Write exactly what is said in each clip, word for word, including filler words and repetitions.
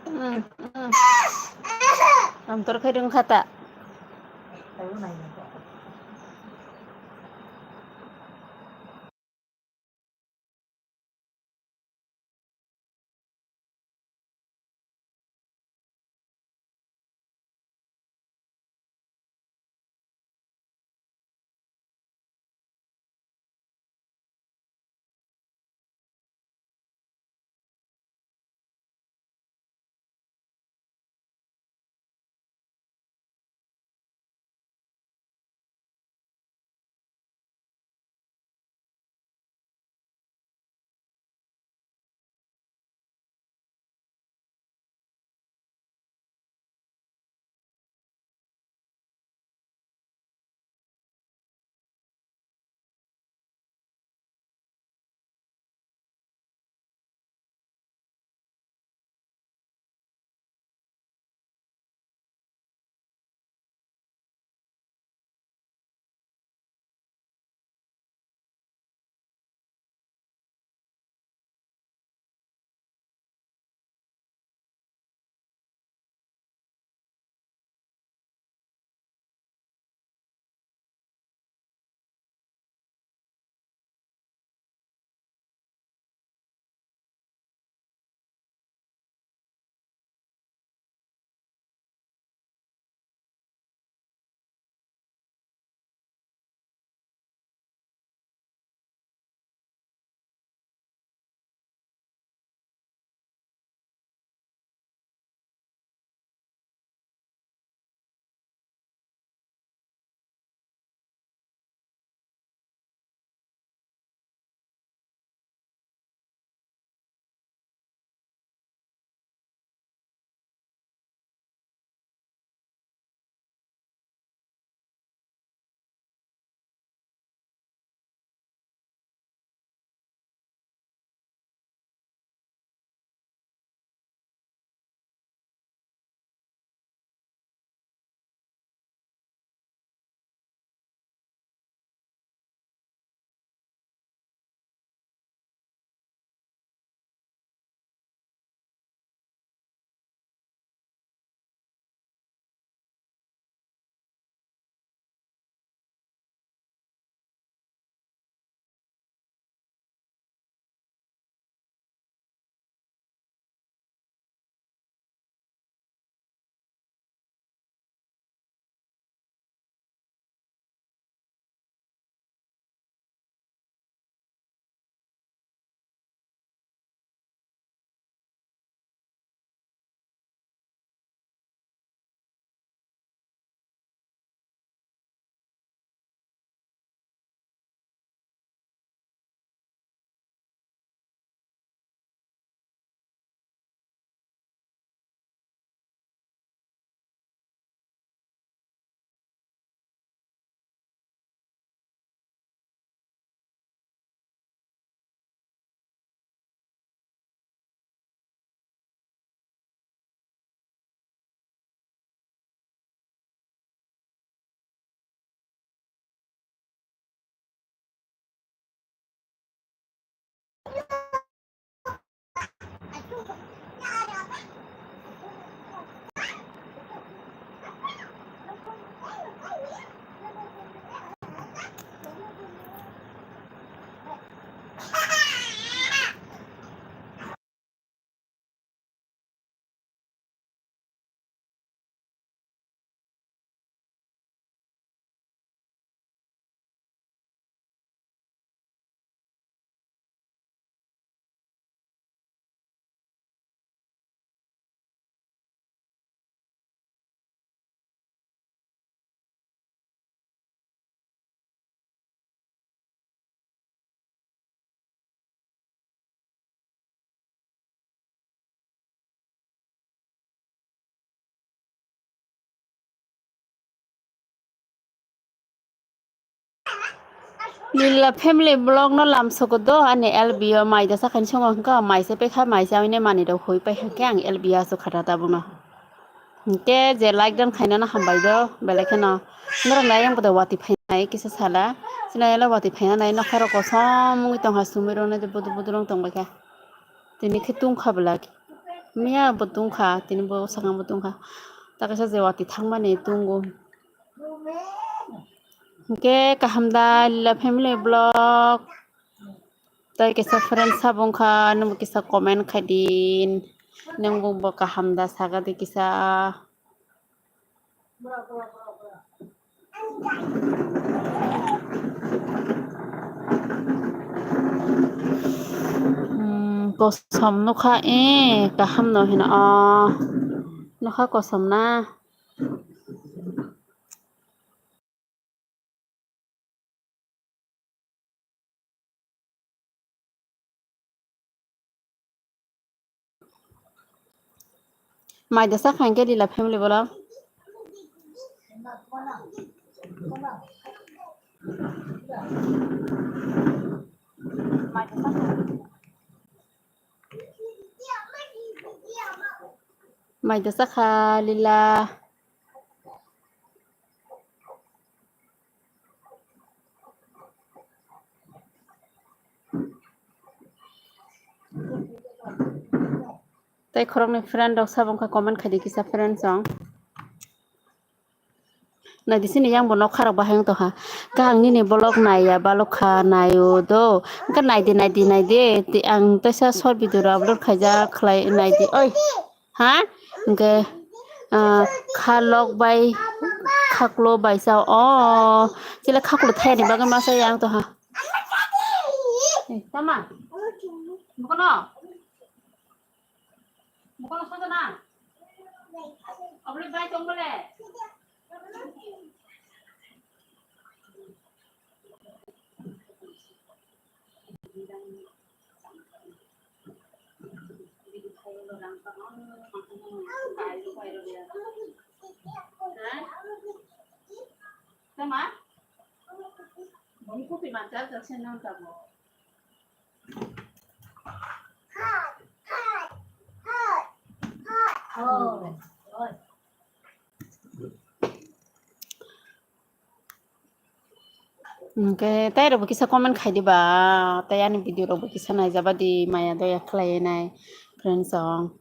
Hmm, hmm. Amtor khai rung khata. Lila family vlog no lamsoko do ani L B o mai da sakhaini songo hwnkha mai se pekha mai se awini mani rok hui pai hwnkhe ang L B o asuk khata tabukno. Hwnkhe je like dan khainano hambai do belai kheno norok nai ang bodo wati phainai kisa sala. Chini elo wati phainanai nokha rok kosom wngwi tongkha sumui rokno je budu budu rok tongbaikha. Tini khe tungkha belai. Miya bo tungkha, tini bo sakang bo tungkha. Ta kaisa je wati thangmani tungo. Hwnkhe kaham da Lila family vlog. Tai kisa friend sabo wngkha, nwngbo kisa comment khaidi. Nwngbo bo kaham da sagadi kisa. Hmm, kosom nukha, eh, kaham no hino, oh, nukha kosom na. Mai da sakha hwnkhe Lila family vlog. Mai da sakha Lila. Tei khoroknwi friend rok sabo wngkha comment khaidi kisa friend song. Naidi sini yang bo nokha rok bahai wng tongkha. Kha ang nini vlog naiya balokha naio do. Wngkha naidi naidi naidi. Ti ang teisa short video rok upload khaijak khlai naidi. Oi. Ha? Hwnkhe, ah, khalok bai khaklo bai sa o. Chwla khaklo thayani bagwi masa yang tongkha. Eh, tama. Bukono. Bukono soto na. Abole bai tong bole. Tama? Bongkupi macha jase nang tamo. Oh. Hwnkhe tei rokbo kisa comment khai diba, tei ani video rokbo kisa naijaba di, maya doya khlai nai friends rok.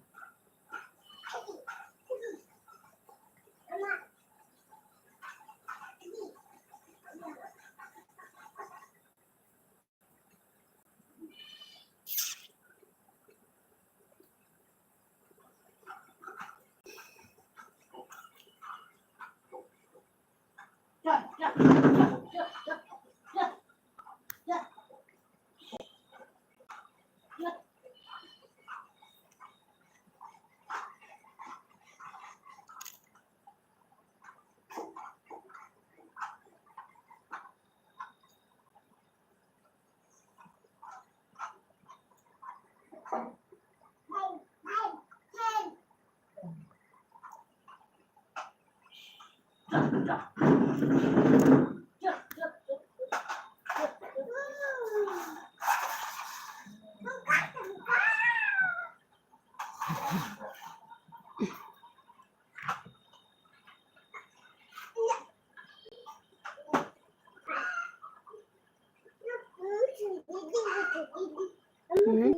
Hmm.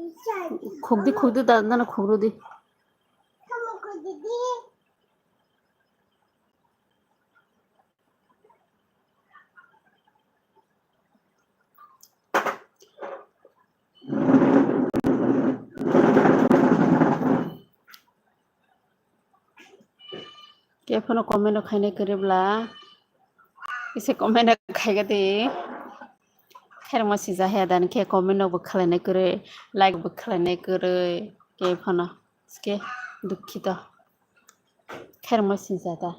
Khukdi, khukdi, da, da, na khukrudi. Khe phano comment rok khainai kwrwi bla, kisa comment rok khaigadi. Khairokma sija haya dan khe comment rok bo khlainai kwrwi, like bo khlainai kwrwi. Khe phano, khe dukhito. Khairokma sija da.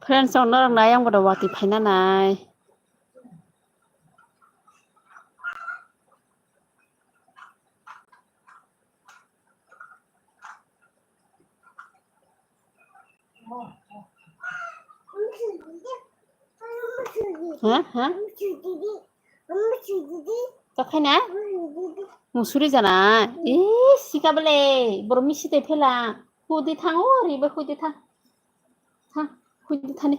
Friends, ang norok nai, ang bodo watwi phaina nai. Ha, ha? Tokhaina? Musuri jana? Ih, sika bele, boro misi tei phela. Hudi thang, o riba hudi thang. Thang, hudi thani.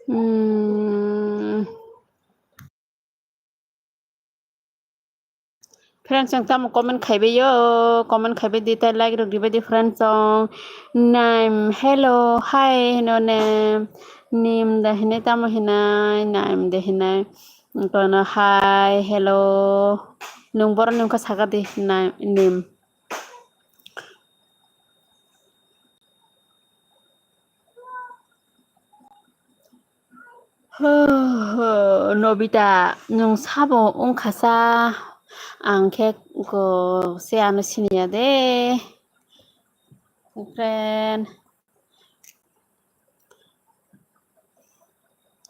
Hmm. Friends, ang tamo comment khaibai yo, comment khaibai di, tai like rok dibai di, friends, ang name, hello, hi, hino name, name da hinai, tamo hinai, name da hinai, kono hi, hello, nung borok ni wngkha saka di, name, name. Nobita, nwng sabo wngkha sa? Ang khe ko se ano siniya de, friend.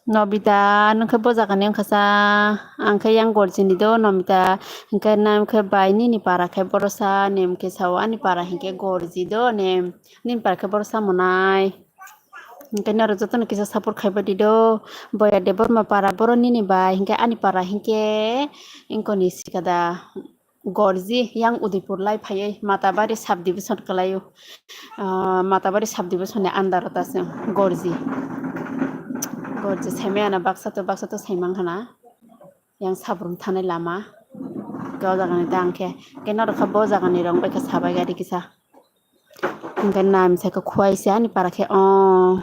Nobita, nwng khe bo jagani wngkha sa? Ang khe yang Gorjini do, Nobita. Hwnkhe nang khe bai nini para khe borosa, nem khe sao ani para hinkhe Gorji do, nem nini para khe borosa monai. Hwnkhe norok jotono kisa support khaibai di do. Boya Debbarma para boro nini bai, hinkhe ani para hinkhe wngkoni sikada. Gorji yang Udaipur lai phaiwi Matabari subdivision kwlaio. Ah, Matabari subdivision ni under o ta se Gorji. Gorji saimaya na baksa to baksa to saimang khana. Yang Sabrum thanai lama. Khe o jaga ni ta ang khe. Khe norok kha bo jaga ni rong bai khe sabai gari kisa. Hwnkhe nai misa khe khuai se ani para khe o.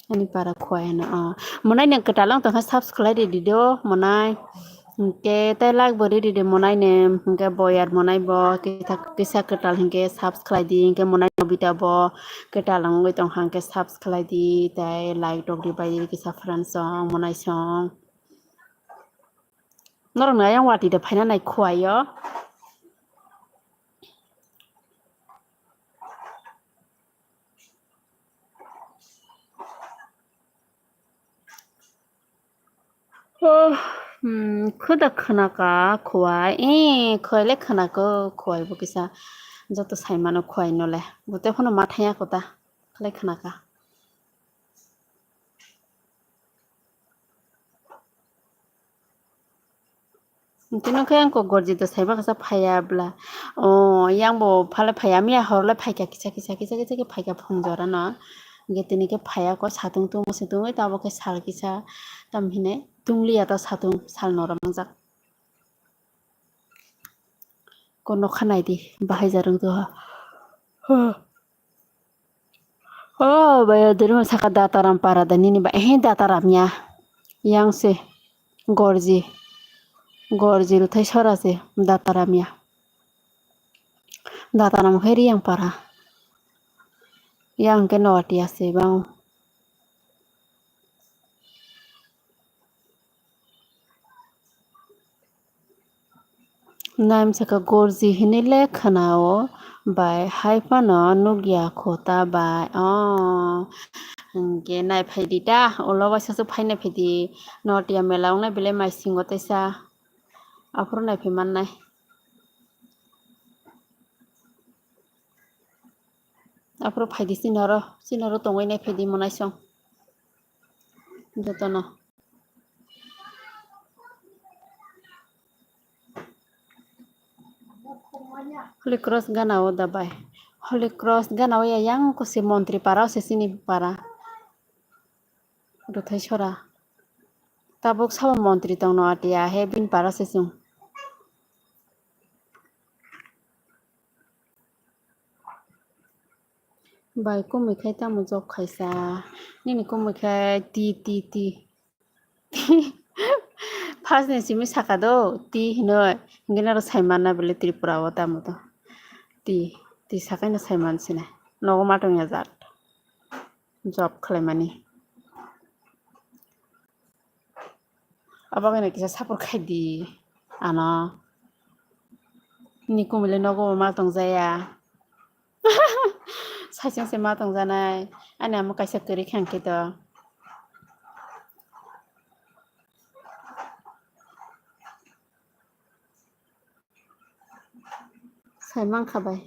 Ani para khuai hino o. Monai nwng kwtal wng tongkha subscribe ridi do monai. Hwnkhe tei like bo ridi de monai nem. Hwnkhe boyar monai bo kisa, kisa kwtal hwnkhe subscribe di. Hwnkhe monai Nobita bo kwtal wngwi tongkha hwnkhe subscribe di. Tei like rok ribai di kisa friend song monai song. Norok nai yang watwi de phaina nai khuai o. Oh, hmm, khuda khwnaka khuai, eh, khuai le khwnako khuai bo kisa joto saimano khuai no le. Bo te phano ma thangya kota khlai khwnaka. Tini khe ang kok Gorji to saiba kasa phaiya bla. O, yang bo phale phaiya, miya hor le phaikha kisa, kisa, kisa, kisa khe phaikha phung jora no. Hingke tini khe phaiya ko satung tungma se tungwi tabo khe sal kisa tam hinai tungliya ta satung sal noro mangjak. Ko nokha naidi bahai jarwng doha. Oh, baya diri mo saka Dataram para da nini ba, eh, Dataram ya. Yang se Gorji. Gorji ruthai sora se Dataram ya. Dataram khe Riyang para. Yang ke Noatia se bang. Naimsaka Gorji hinui le khwnao bai, hai phano nukya kho ta bai. Oh, hwnkhe naiphai di ta, ulo waisa se phai naiphai di, Noatia mela wngnai belai maisingo teisa, aphuru naiphai mannai. Aphuru phaidi chini oro, chini oro tongwi naiphai di mwnaisong. Jotono. Holy Cross gana o da bai. Holy Cross gana o ya yang kusi montri para o se chini para. Ruthai sora. Tabuk sabo montri tongno atia he bini para se chwng. Bai, kumui khai tamo jok khaisa? Nini kumui khai ti, ti, ti. First ni simi saka do, ti hinoi, hinke naro sai manna bele Tripura o tamo to. Ti, ti sakaino sai man sine. Nogo ma tongya jat. Job khlaimani. Abo khe kisa support khai di ano. Ni kumui le nogo ma tong jaya. Saichung se ma tong janai. Ani amo kaisa kwrwi kha hwnkhe to. Sai mankha bai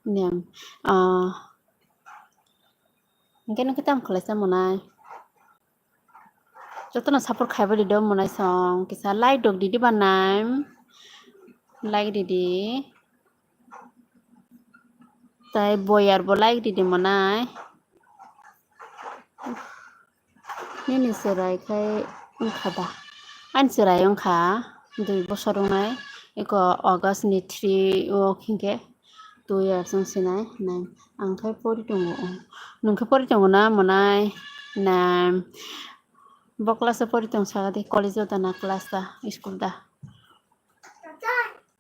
nem. Ah. Hwnkhe nokhe tamo khlaisa monai. Jotono support khaibai di do monai song. Kisa like dok di di banai. Like di di. Tai boyar bo like di di monai. Nini chwrai khai wngkha da? Ani chwrai wngkha dui bosor wngnai. Eko August ni three o hinkhe two years wng sinai. Nai ang khai pori tongo. Nwng khe pori tongo na monai? Nai bo class o pori tong saka di, college o da na class da, school da?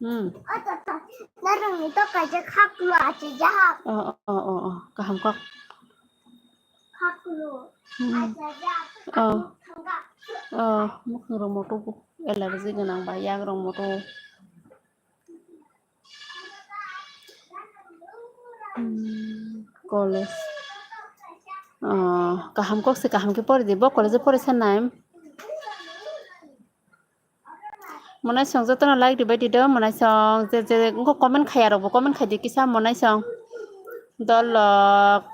Hmm. Narwkni to kaisa khaklu achijak. Oh, oh, oh, oh, oh. Kaham kok. Khaklu. Hmm. Achijak. Oh. Mukhang rok moto bo allergy gwnang ba, yak rok moto. Hmm, college. Oh, kaham kok se kaham khe pori di. Bo college o pori sanai. Monai song jotono like ribai di do, monai song je je wngkha comment khaya rok bo comment khai di kisa monai song. Dolok.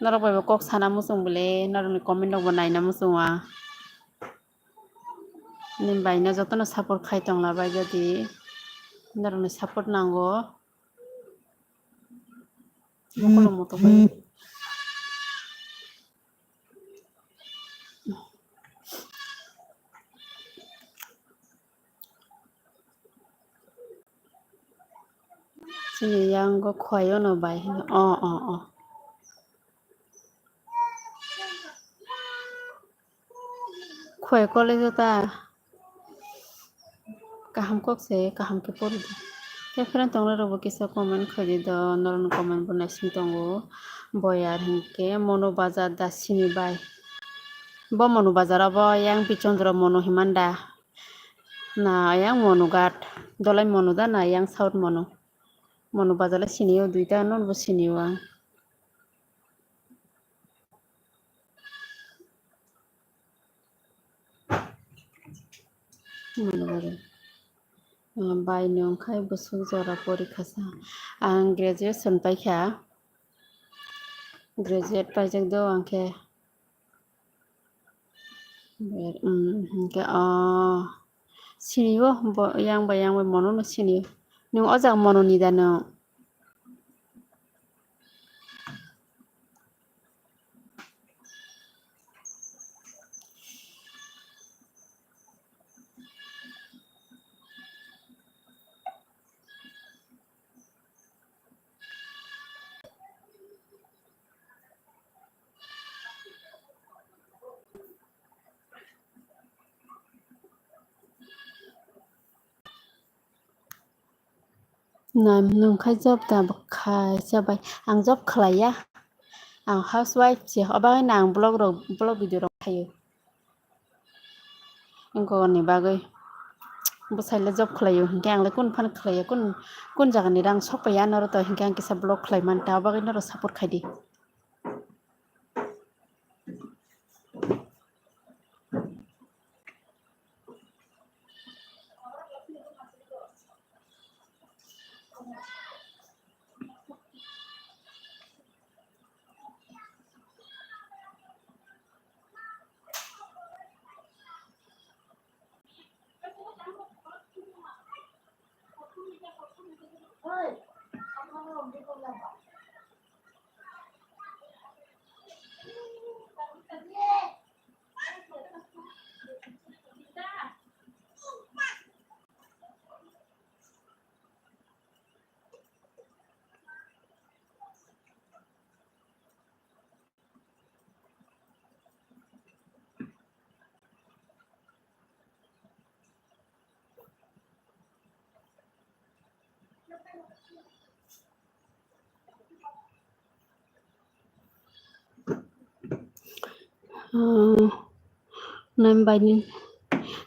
Norok bai bo kok sana muchung bole, norok ni comment rok bo naina muchung wa. Ni bai no jotono support khai tong la bai jadi norok ni support nango. Mokolo moto bai. Chini yango khwlai ono bai hino. Oh, oh, oh. Khwlai college o ta. Kaham kok se, kaham khe pori di. Tei friend tongnai rok bo kisa comment khai di do, norok ni comment bo naising tongo. Boyar hinkhe Monu Bazar da sini bai. Bo Monu Bazar o bo yang Bichondro Monu himanda. Na yang Monu ghat, Dolai Monu da na yang South Monu. Monu Bazar le sini o duita, non bo sini o ang. Manu bai nung khai bwswk jora porikha sa. Ang graduation paikha. Graduate paijak do ang khe. Hinkhe o sini o bo yang bai yang bai mono no sini o. Nung o jaga mono ni da nung? Nam nung khai job da khai chabai. Ang job khlaiya. Ang housewife se. Obo haino ang vlog rok, vlog video rok khaio. Wngkha ni bagwi. Bwsai le job khlaio. Hinkhe ang le kun phano khlaiya. Kun, kun jaga ni rang sok paiya norok to. Hinkhe ang kisa vlog khlai man ta. Obo bagwi norok support khai di. Hmm, nang bai ni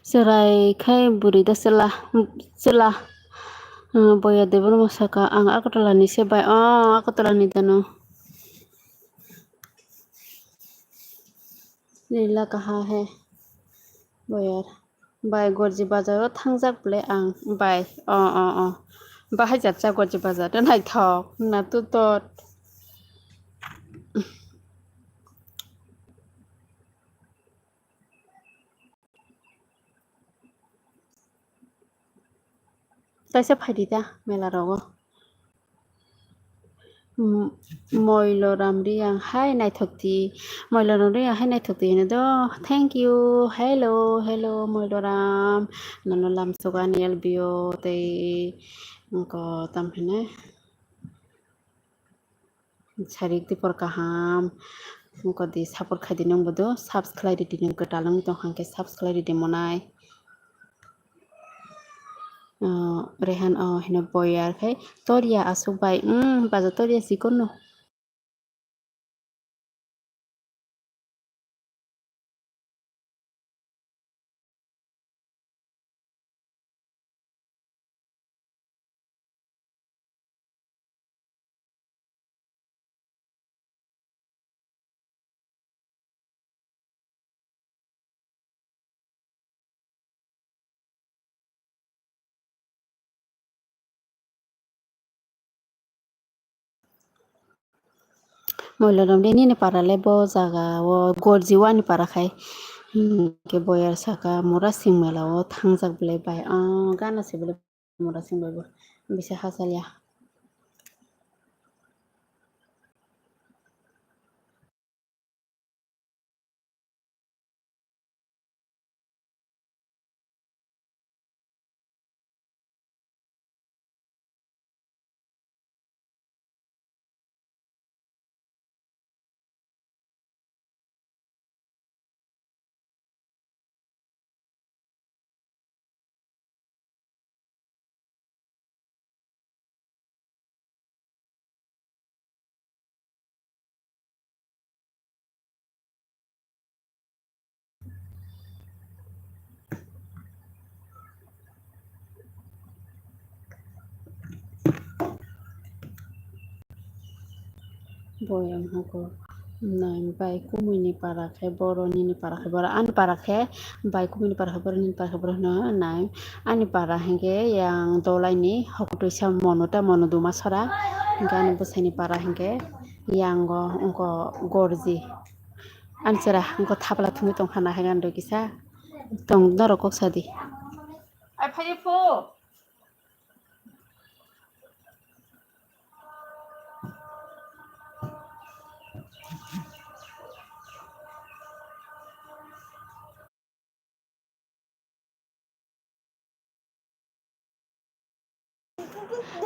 chwrai khai bwrwi da chwla, chwla. Hmm, boya de bono saka ang Agartala ni se bai, oh, Agartala ni dano. Nila kaha he boyar. Bai, Gorji bazar o thangjak bwle ang. Bai, o, o, o. Bahai jatsa Gorji bazar o naithok. Na tu tot. Kaisa phaidi ta mela rogo. M-, Moiloram Riyang hai naithok di. Moiloram Riyang hai naithok di hino do. Thank you. Hello, hello, Moiloram. Nono lamsok ani L B O tei wngkha tam hino. Sarik di por kaham. Wngkha di support khai di nung bodo. Subscribe di nung kwtal wng tong hwnkhe subscribe di monai. Oh, Rehan, oh, hino boyar khai. Toria asuk bai. Hmm, baja toria sikon no. Moiloram de nini para le bo jaga o Gorji wani para khai. Hmm, ke boyar saka mura sing mela o thangjak bwle bai. Ah, gana se bwle mura sing bai bo. Bisa hasalya. Boyang hoko nai bai kumui ni para khe boro nini para khe boro ani para khe bai kumui ni para khe boro nini para khe boro hino nai ani para hinkhe yang dolai ni hokotwi sa mono ta mono duma sora hinkhe ani bwsai ni para hinkhe yang o wngkha Gorji. Ani chwra wngkha thapla thumui tongkha nahai gana doi kisa tong norok kok sadi. Ai phai pho.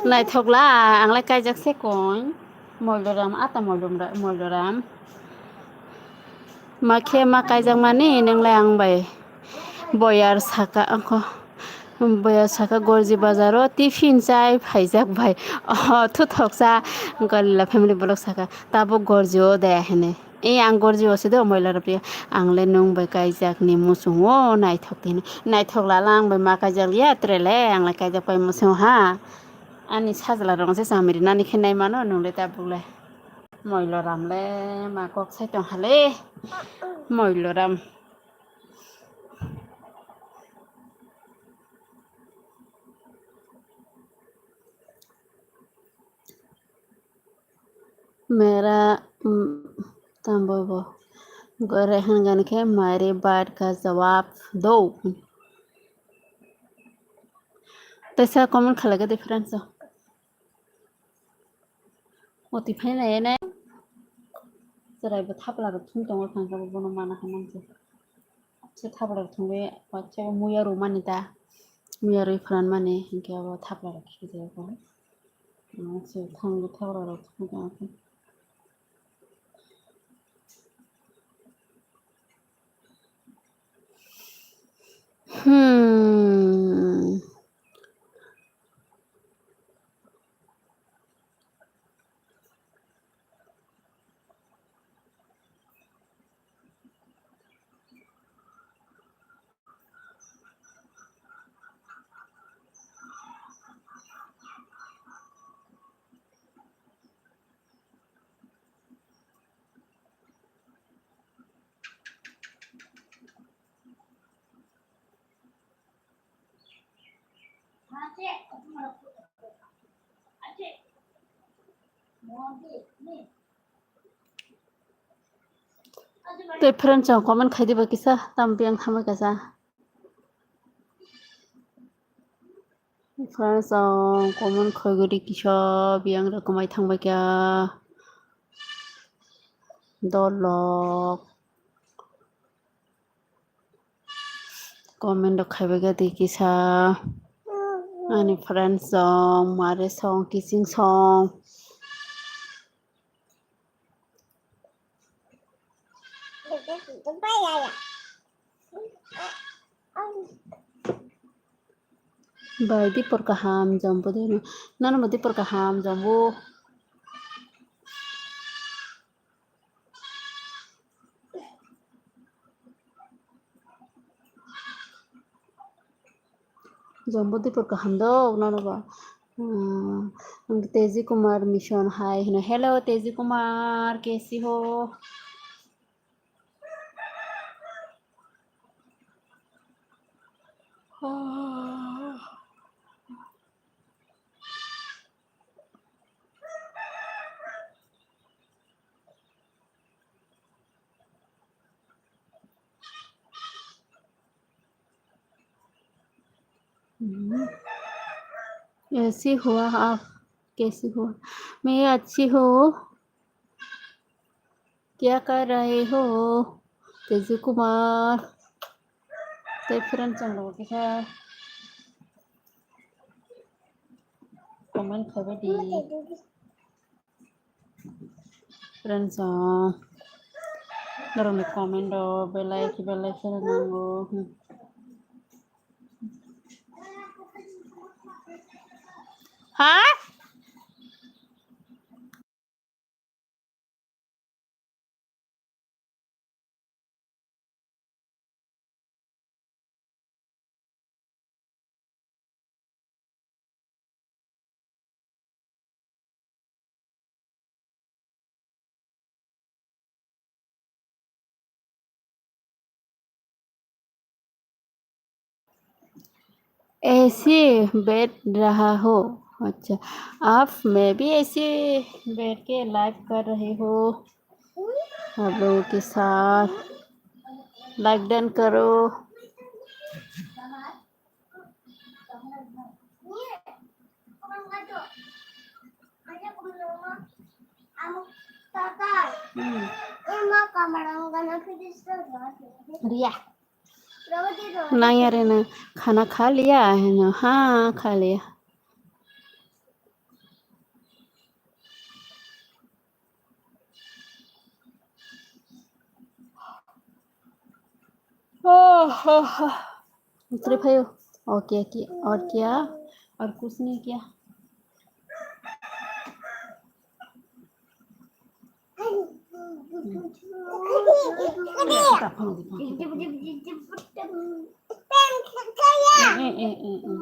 Naithokla, ang lai kaijak se koi. Moldoram, ata Moldoram, Moldoram. Ma khe ma kaijak mani, nang lai ang bai. Boyar saka, angkho. Boyar saka Gorji bazar o tiffin chai phaijak bai. Oh, thuthok cha, Gorila family vlog saka. Tabuk Gorji o de hene. E ang Gorji o se do moila rw phi. Ang le nung bai kaijak ni muchung o naithok tini. Naithok lala ang bai ma kaijak ya tre le ang le kaijak pai muchung ha. Ani sajla rong se samiri nani khe nai mano nung le tabuk le. Moiloram le ma kok sai tong ha le. Moiloram. मेरा, उम, tambo bo. Gore hwngan khe मेरी बात का जवाब दो. Teisa comment khalai khe difference o. Oti phai nai nai. Chwrai bo thapla rok thum tongo thang khe bono mana hai nang se. Se thapla rok thum bai waisa muya rw mani da. Muya rw phan mani hinkhe abo thapla rok khe jai kho. Ang se thang bo thapla rok thum tongo. Hmm. Tei friends rok comment khai diba kisa, tam biyang thamwi kaisa. Friends rok comment khai guri kisa, biyang rok kwmai thangbai kha. Dolok. Comment rok khaibai kha di kisa. Ani friends song, mare song, kising song. Bai, dipor kaham jombo de no. Nano bo dipor kaham jombo. Jombo dipor kaham do, nono ba. Hmm, Teji Kumar Mission hai hino. Hello, Teji Kumar, kaise ho? हम्म। ऐसी हुआ आप, कैसी हुआ? मैं अच्छी हूँ। क्या कर रहे हो? तेजू Kumar. Tei friend chwng rwgwi kisa comment khaibai di. Friends, ah, norokni comment o belai khe belai khe nango. Ha? ऐसे बैठ रहा हो। अच्छा, आप मैं भी ऐसे बैठ के लाइव कर रहे हो आप लोगों के साथ। लाइव डन करो। Hmm. Ria. Nang yare na khana kha liya? Hai no, ha, kha liya. Oh, oh, oh. Utre phaio. Okay, ki, aur kya? Aur kuch nahi kya? Eh, eh, eh, eh, eh.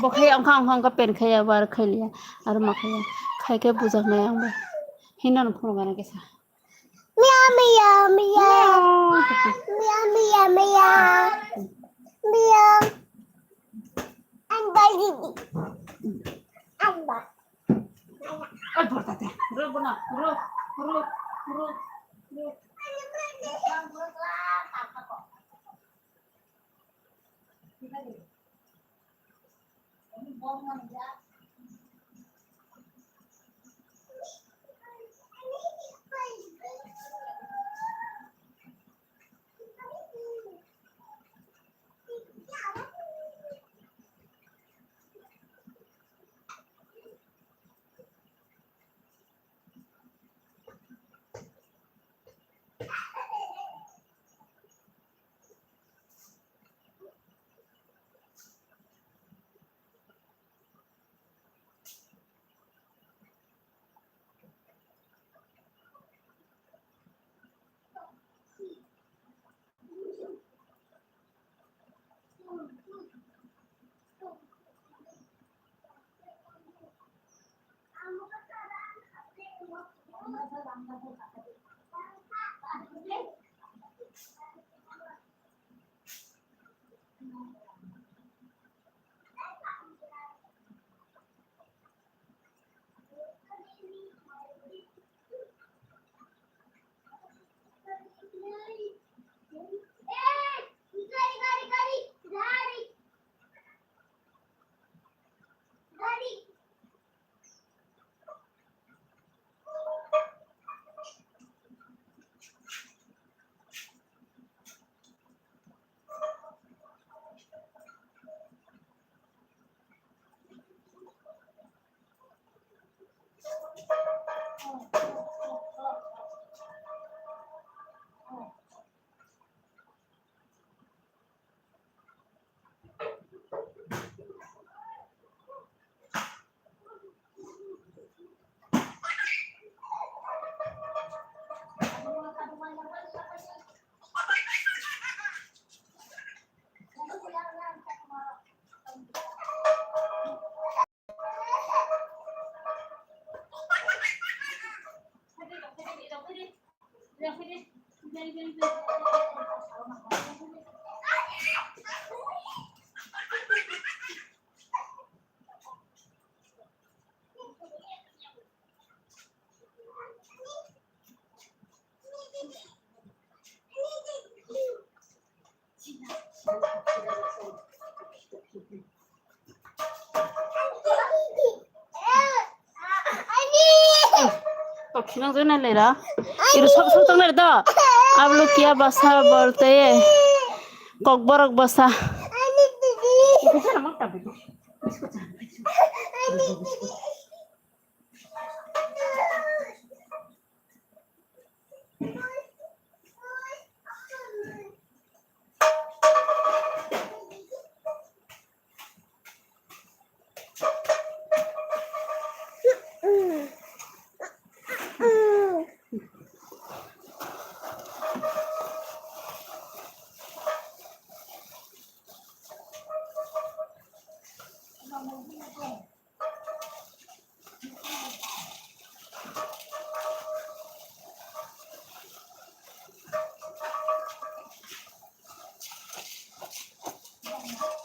Bo khai ongkha, ongkha, ongkha, pen khai ya, bar khai liya, aro ma khai ya, khai khe bujak nai ang bo. Hino no phunuk gana kisa. Meow, meow, meow. Meow, meow, meow. Meow. Ang dai didi. Ang ba. Ay, portate. Ro, bona, ro, ro, ro, ro. Toksinang jana lera. Iru sab sab tang lera to. Ablo kia basa bolte. Kokborok basa.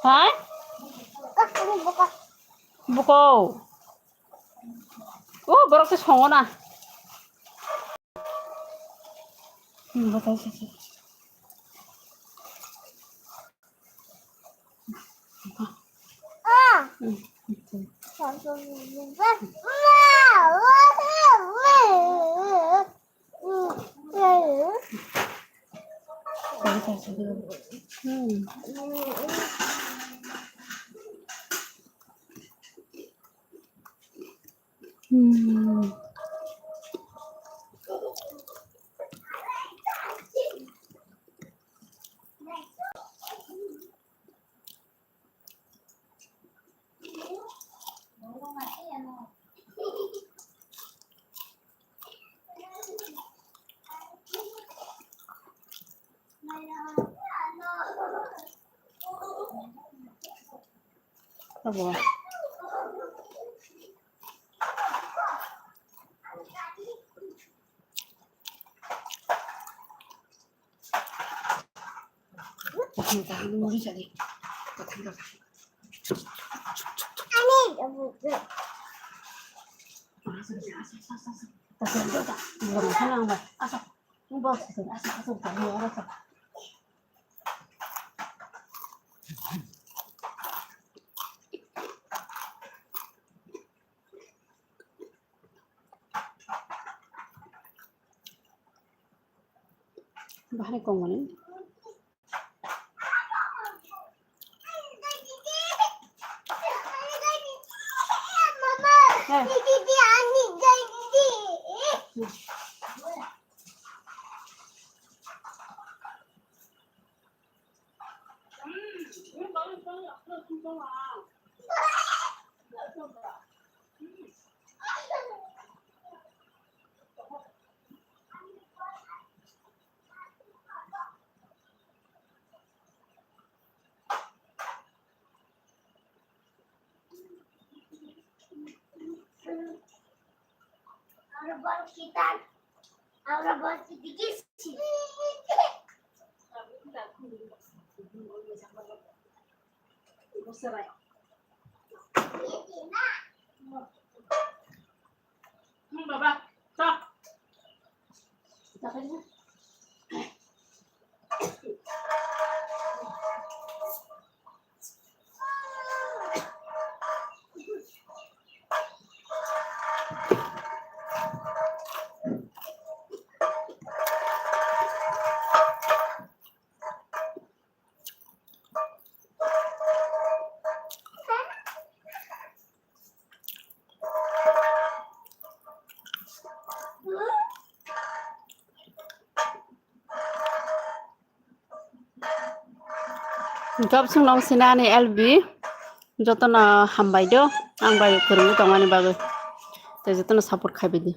Ha? Buko. O, borok se songo na. Hmm, batai se. Abo. Bahai kongmani. Hey. Hmm, baba, tak. Gabsung long sinani L B, jotono hambai do, ang bai kwrwngwi tongmani bagwi, tei jotono support khaibai di.